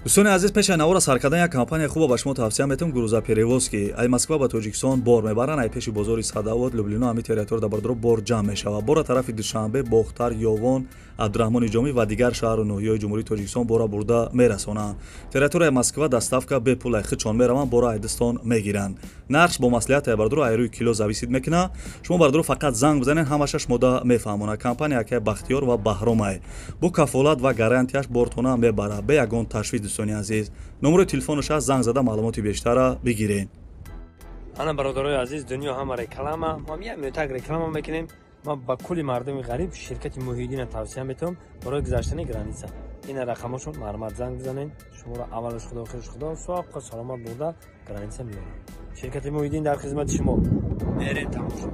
Дӯстони азиз, пеши навора сар кардан як компания хуба ба шумо тавсия метавам: «Грузоперевозки». Ай Москва ба Тоҷикистон бор мебаранд. Ай пеши бозори Садовод, Люблино, ҳами территория бардоро бор ҷамъ мешавад. Бора тарафи Душанбе, Бохтар, Ёвон, Абдураҳмони Ҷомӣ ва дигар шаҳру ноҳияҳои Ҷумҳурии Тоҷикистон бора бурда мерасонанд. Территорияи Москва доставка бепул, ай худшон мераванд, бора айдистон мегиранд. Нархш бо маслиҳат, ай бардоро, ай рӯи кило зависит мекунад. Шумо, бардоро, фақат занг бизанед, ҳамаша шумода мефаҳмонад. Компания акай Бахтиёр ва Баҳромай бо кафолат ва гарантияш бортона мебарад, бе ягон ташвиш. Дӯстони азиз, номерои телефонаш аст, занг зада маълумоти бештара бигиред. Ана, бародарои азиз, дунё ҳама реклама. Мо як минутак реклама мекунем. Ман ба кулли мардуми ғариб ширкати Муҳиддина тавсия метавам барои гузаштани граница. Ина рақамошон, марҳамат, занг бизанед. Шуморо аввалаш Худо, охираш Худо, соққа саломат бурда граница меорад. Ширкати Муҳиддин дар хизмати шумо. Мерем, тамошо.